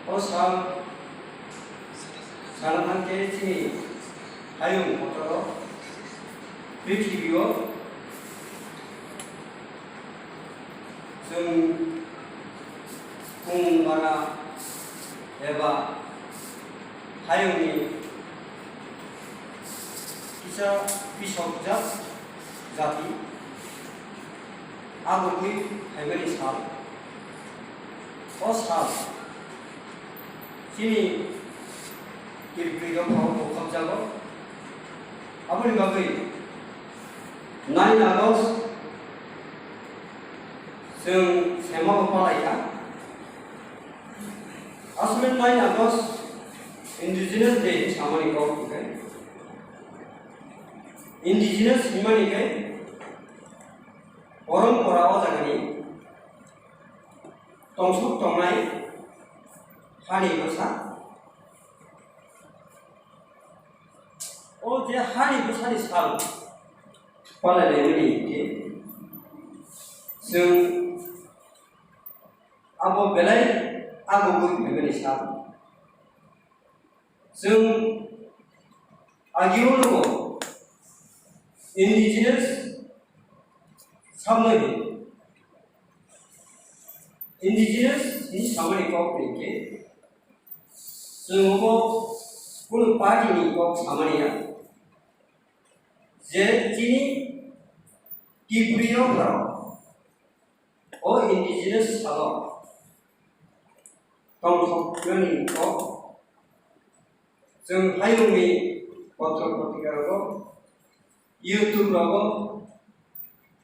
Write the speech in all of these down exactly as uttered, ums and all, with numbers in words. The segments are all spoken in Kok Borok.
O sal sana thangkhe chini hayung kotoro prithibi o chwng kung bana eba hayungni kisa pisokjak jati agugwi phaimani sal. O sal chini Tripuri rok bo khopjago. Aboni bagwi nine August chwng sema bo palaiya. Aswk nine August Indigenous Day hinwi samani kok hwnkhe, Indigenous hinmani khe porompora o jagani tongsuk tongnai hani bwsa. O je hani bwsani sal palailaimani hinkhe chwng abo belai agugwi phaimani sal. Chwng agio no indigenous samani, indigenous hinwi samani kok hwnkhe chwng obo kunu party ni kok samani ya, je chini Tripuri rok o indigenous salo tongthoknani kok chwng hayungni potro potrika rogo, YouTube rogo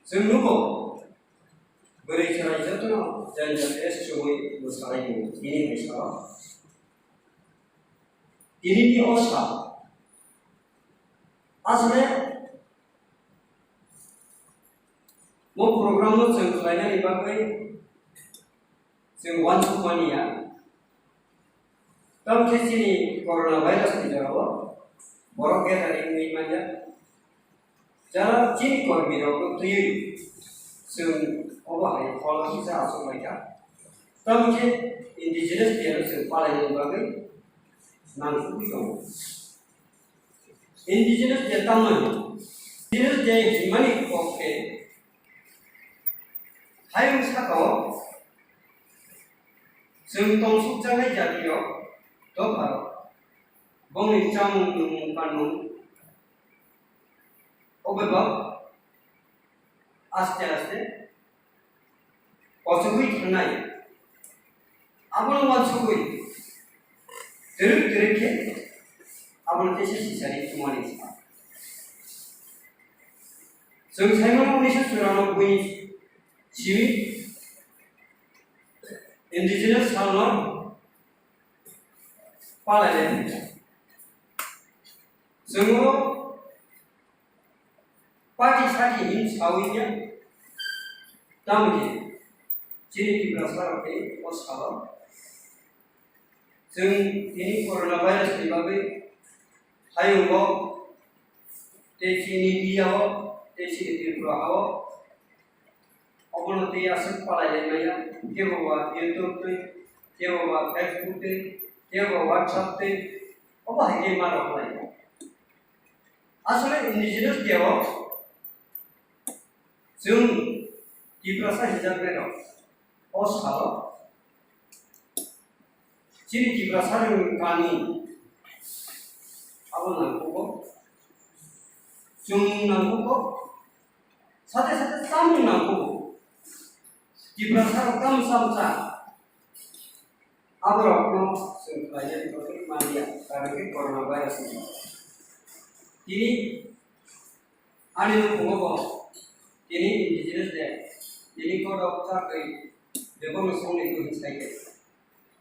chwng nugo. Bwrwi chwrai jotono janja dress chumui mwsalaio bini hai salo. Tinini o sal aswk mo program no chwng khlainani bagwi chwng uansukmani ya. Tamkhe chini corona virus ni jorao borok gathering wngwi manya. Jara chini kormi rok no twiwi chwng obo hai phola kisa achuk lai kha. Tamkhe indigenous day no chwng palaini bagwi nangkukwi tongo. Indigenous day tamo hino? Indigenous day hinmani kok khe hayung sakao chwng tongsukjaknai jati rok dopha rok bongni chamung nwngmung kanmung o bebak aste aste kochogwi thangnai. Abono uansugwi twrwk twrwk khe abono teisa sisari thumani sa. Chwng saimano unisho churanobboi simi indigenous salno palai lai. Chwng o party sati hin sawi ya. Tamni chini Tiprasa rok ni o salo chwng tini corona virus ni bagwi hayungo tei chini India o tei chini Tripura o obono tei aswk palai lai maya, kebo ba YouTube tei, kebo ba Facebook tei, kebo ba WhatsApp tei, obo hai khe ma rok lai. Aswk indigenous day o chwng Tiprasa hinjaknai rok o salo chini Tiprasa rokni kami abo nangkukgo, chwng nangkukgo, sate sate chamung nangkukgo. Tiprasa rok tamo chamung cha, aborokno chwng khlainani bagwi manya, karon khe corona virus ni. Tini ani nukhungo bo tini indigenous day, tini kodok chakri bebakno songni twi sai khe.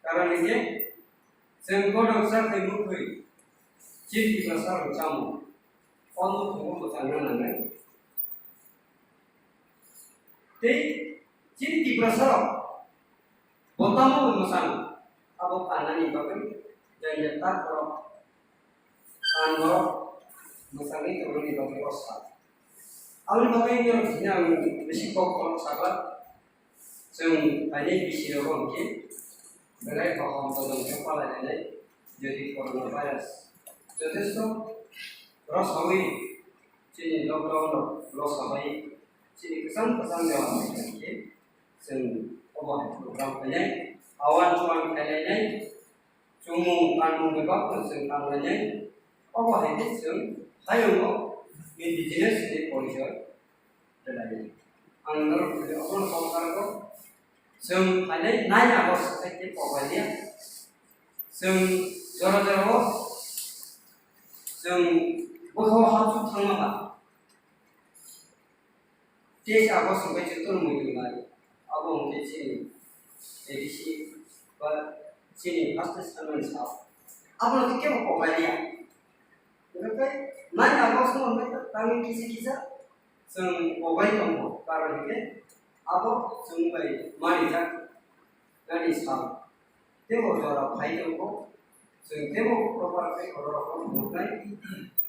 Karon hinkhe chwng kodok chakri nukhwi chini Tiprasa rok chamung o nukhungo mwchangna nangnai. Tei chini Tiprasa rok bo tamo mwchang abo kannani bagwi jai jai ta borok kan borok mwchangwi tongnani bagwi o sal. Aboni bagwi norok hino ang bisi kok kok sakha. Chwng kainwi bisi rogo hwnkhe Belai kaham todong khe palai lainai, jodi corona virus jotesto rosawi chini lockdown rok rosabai chini kwchang kwchang jaga bai khe chwng obo hai program khainai, awan chuan khailainai, chumung kanmung bai bakno chwng tanglainai, obo hai khe chwng hayungo indigenous ni porichoi. Ang norok khe obono kok khargo. Chwng phainai nine August khe kok bai liya. Chwng jora jora o chwng bwkha o hapsuk thangma ba. Teis August hwnkhe chwng tongmung tongnai. Abo hwnkhe chini A D C ba chini first sanmani sal. Abono khe kebo kok bai liya. Hwnkhe nine August no hwnkhe tamni kisa kisa chwng kobai tongo, karon hwnkhe abo chwng bai manijak nani sal. Teibo jora phai tongo, chwng teibo proper khe borok rok phunuknai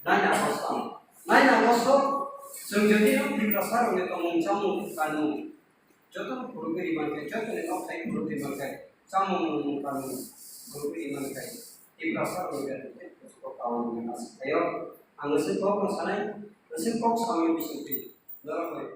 nine August o. Nine August o chwng jodi no Tiprasa rokni tongmung chamung kanmung joto phurugwi rwmani khe, jotoni nokthai phurugwi rwmani khe, chamung nwngmung kanmung phurugwi rwmani khe, Tiprasa rokni bwskango kaui rwmani aswk khaio. Ang nwswk kokno sanai, nwswk kok samani bisingtwi norok bai